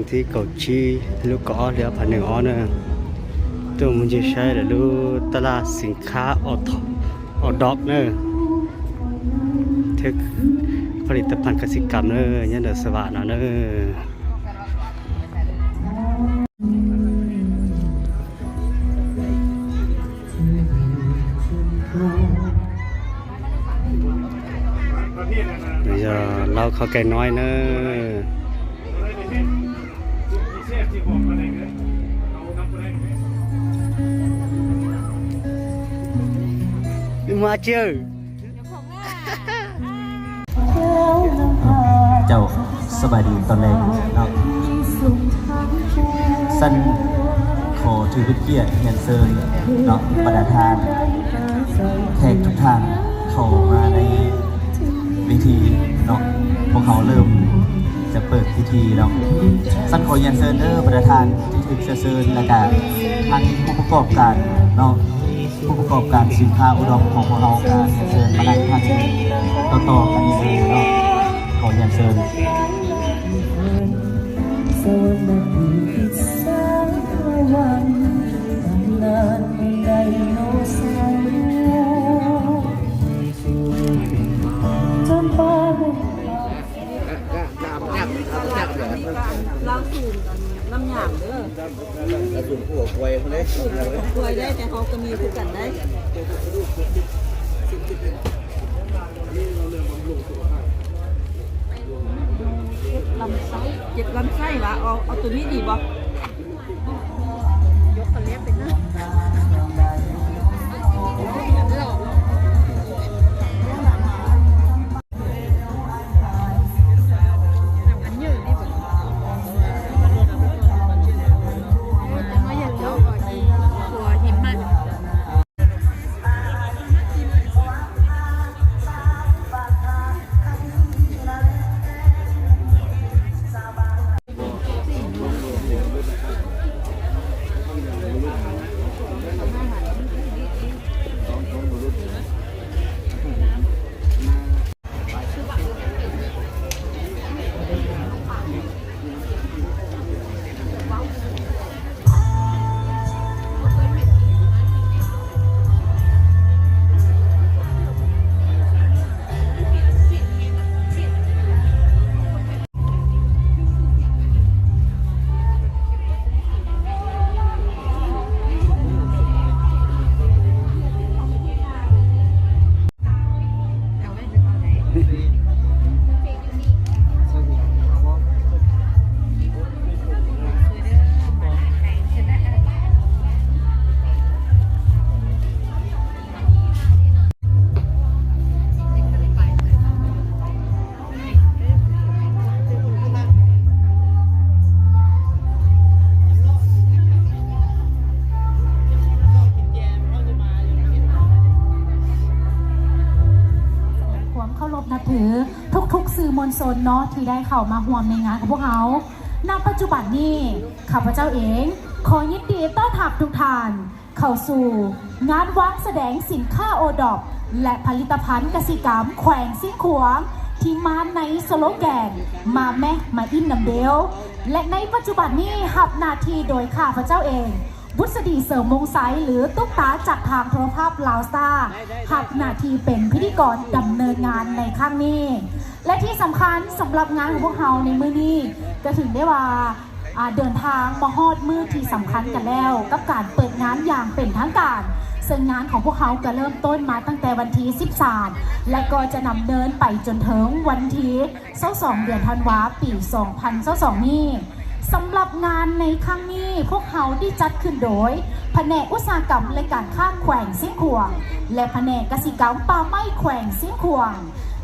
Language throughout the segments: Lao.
ທີ່ເກົາຈີ ລູກກະອອດ ຫຼື ພາກເໜືອອອດເນີ ໂຕມັນຈະໃຊ້ລະລູກຕະຫຼາດສິນຄ້າອໍ ອໍດອບເນີ ເຖິກຜະລິດຕະພັນກະສິກຳເນີ ຍາເດີສະຫວານເອົາເນີ. ເອົາເຂົ້າໄກ່ນ້ອຍເນີ ມາເຈີ. ເຈົ້າ ສະບາຍດີຕອນແລງເນາະ. ຊັ້ນຂໍຖືເປັນກຽດຮຽນເຊີນເນາະ ບັນດາທ່ານແຂກທຸກທ່ານເຂົ້າມາໃນເວທີເນາະ. ພວກເຮົາເລີ່ມຈະເປີດພິທີເນາະ. ຊັ້ນຂໍຮຽນເຊີນເດີ ບັນດາທ່ານທີ່ຖືກເຊື້ອເຊີນ ແລະກະທາງຜູ້ປະກອບການເນາະ. ຜູ້ປະກອບການສິນຄ້າໂອດອບຂອງພວກເຮົາກະຮຽນເຊີນມານັ່ງທາງນີ້ຕໍ່ໆກັນເລີຍເນາະ. ຂໍຮຽນເຊີນ. ລາວສູນອັນນ້ຳຍາງເດີ ລາວສູນຜູ້ກວຍພຸ້ນເດ້ ກວຍໄດ້ ແຕ່ເຮົາກໍມີຄືກັນໄດ໋. ເຈັບລຳໄສ້ ເຈັບລຳໄສ້ຫວາ ເອົາ ເອົາໂຕນີ້ດີບໍ່? ຍົກເຂົາເລັບໄປນະ. ຄວາມເຄົາລົບນັບຖືທຸກໆສື່ມວນຊົນເນາະ ທີ່ໄດ້ເຂົ້າມາຮ່ວມໃນງານຂອງພວກເຮົາ. ນະປັດຈຸບັນນີ້ ຂ້າພະເຈົ້າເອງຂໍຍິນດີຕ້ອນຮັບທຸກທ່ານ ເຂົ້າສູ່ງານວາງສະແດງສິນຄ້າໂອດອບ ແລະ ຜະລິດຕະພັນກະສິກຳແຂວງຊຽງຂວາງ ທີ່ມາໃນສະໂລແກນ ມາແມະ ມາອິ້ມນຳເບວ ແລະ ໃນປັດຈຸບັນນີ້ຮັບໜ້າທີ່ໂດຍຂ້າພະເຈົ້າເອງ ບຸດສະດີ ເສີມວົງໄຊ ຫຼື ຕຸກຕາ ຈາກທາງໂທລະພາບລາວສະຕາ ຮັບໜ້າທີ່ເປັນພິທີກອນດຳເນີນງານໃນຄັ້ງນີ້ ແລະ ທີ່ສຳຄັນສຳລັບງານຂອງພວກເຮົາໃນມື້ນີ້ ກໍຖືໄດ້ວ່າ ອ່າ ເດີນທາງມາຮອດມື້ທີ່ສຳຄັນກັນແລ້ວ ກັບການເປີດງານຢ່າງເປັນທາງການ, ເຊິ່ງງານຂອງພວກເຮົາກໍເລີ່ມຕົ້ນມາຕັ້ງແຕ່ວັນທີສິບສາມ ແລະ ກໍຈະດຳເນີນໄປຈົນເຖິງວັນທີຊາວສອງ ເດືອນທັນວາ ປີສອງພັນຊາວສອງນີ້. ສຳລັບງານໃນຄັ້ງນີ້ ພວກເຮົາໄດ້ຈັດຂຶ້ນໂດຍ ພະແນກອຸດສາຫະກຳ ແລະ ການຄ້າແຂວງຊຽງຂວາງ ແລະ ພະແນກກະສິກຳປ່າໄມ້ແຂວງຊຽງຂວາງ,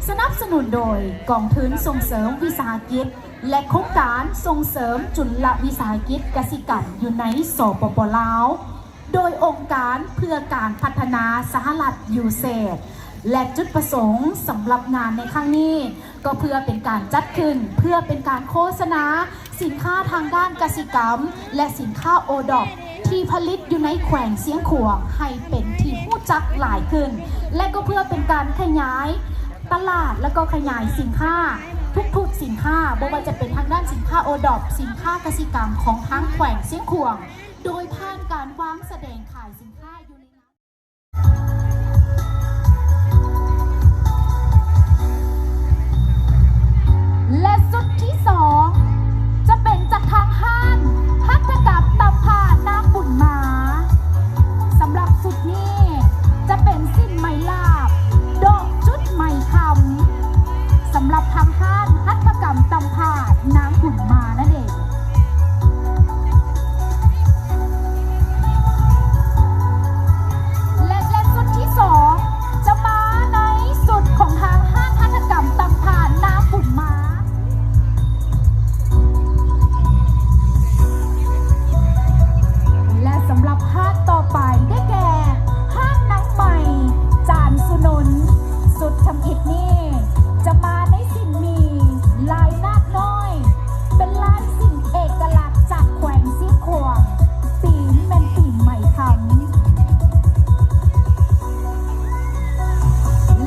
ສະໜັບສະໜູນໂດຍກອງທຶນສົ່ງເສີມວິສາຫະກິດ ແລະ ໂຄງການສົ່ງເສີມຈຸນລະວິສາຫະກິດກະສິກຳຢູ່ໃນ ສປປ ລາວ ໂດຍອົງການເພື່ອການພັດທະນາສະຫະລັດ ຢູເສດ ແລະ ຈຸດປະສົງສຳລັບງານໃນຄັ້ງນີ້ ກໍເພື່ອເປັນການຈັດຂຶ້ນ ເພື່ອເປັນການໂຄສະນາສິນຄ້າທາງດ້ານກະສິກຳ ແລະ ສິນຄ້າໂອດອບ ທີ່ຜະລິດຢູ່ໃນແຂວງຊຽງຂວາງໃຫ້ເປັນທີ່ຮູ້ຈັກຫຼາຍຂຶ້ນ ແລະ ກໍເພື່ອເປັນການຂະຫຍາຍ ຕະຫຼາດ ແລະ ກໍຂະຫຍາຍສິນຄ້າ ທຸກໆສິນຄ້າ, ບໍ່ວ່າຈະເປັນທາງດ້ານສິນຄ້າໂອດອບ, ສິນຄ້າກະສິກຳຂອງທາງແຂວງຊຽງຂວາງ, ໂດຍຜ່ານການວາງສະແດງຂາຍສິນຄ້າຢູ່ໃນງານ ແລະ ຊຸດທີສອງ ຈະເປັນຈາກທາງຮ້ານຫັດຖະກຳຕຳພ້ານາງບຸນມາ. ສຳລັບຊຸດນີ້ຈະເປັນສິ້ນໄໝຫຼາບ ດອກຈຸດໄໝຄຳ ສຳລັບທາງຮ້ານຫັດຖະກຳຕຳພ້ານາງບຸນມານັ້ນເອງ. ແລະ ແລະ ຊຸດທີສອງ ຈະມາໃນຊຸດຂອງທາງຮ້ານຫັດຖະກຳຕຳພ້ານາງບຸນມາ. ແລະ ສຳລັບຮ້ານຕໍ່ໄປໄດ້ແກ່ ຮ້ານນາງໃໝ່ ຈານສຸນົນ. ຊຸດທຳອິດນີ້ຈະມາໃນສິ້ນໝີ່ລາຍນາກນ້ອຍ ເປັນລາຍສິ້ນເອກະລັກຈາກແຂວງຊຽງຂວາງ, ຕີນແມ່ນຕີນໄໝຄຳ.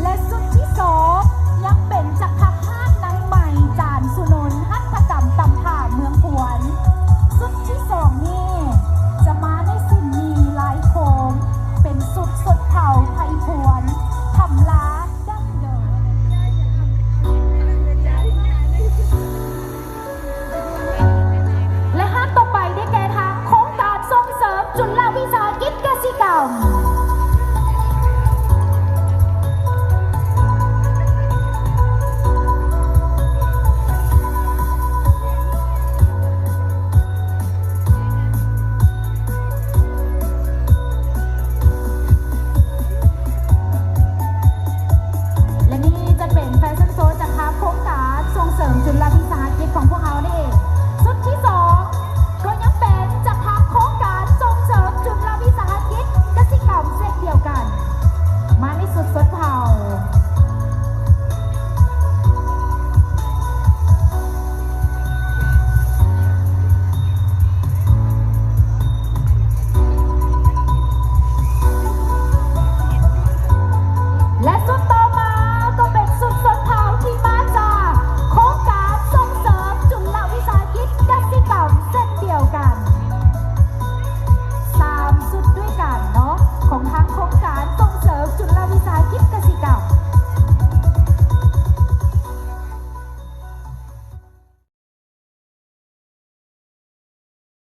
ແລະ ຊຸດທີສອງ ຍັງເປັນຈາກທາງຮ້ານນາງໃໝ່ ຈານສຸນົນ ຫັດຖະກຳຕຳພ້ານເມືອງພວນ. ຊຸດທີສອງນີ້ຈະມາໃນສິ້ນໝີ່ລາຍໂຄມ ເປັນຊຸດຊົນເຜົ່າໄທພວນ ທຳລາ ແລະ ຮ້ານຕໍ່ໄປໄດ້ແກ່ທາງໂຄງການສົ່ງເສີມຈຸລະວິສາຫະກິດກະສິກຳ. ແລະ ນີ້ຈະເປັນແຟຊັນໂຊຈາກທາງໂຄງການສົ່ງເສີມຈຸລະວິສາຫະກິດຂອງພວກເຮົານີ້. ຊຸດທີສອງ ກໍຍັງເປັນຈາກທາງໂຄງການສົ່ງເສີມຈຸລະວິສາຫະກິດກະສິກຳເຊັ່ນດຽວກັນ. ມາໃນຊຸດຊົນເຜົ່າ. ແລະ ຊຸດຕໍ່ມາກໍເປັນຊຸດຊົນເຜົ່າທີ່ມາຈາກໂຄງການສົ່ງເສີມຈຸລະວິສາຫະກິດກະສິກຳເຊັ່ນດຽວກັນ. ສາມຊຸດດ້ວຍກັນເນາະ ຂອງທາງໂຄງການສົ່ງເສີມຈຸລະວິສາຫະກິດກະສິກຳ.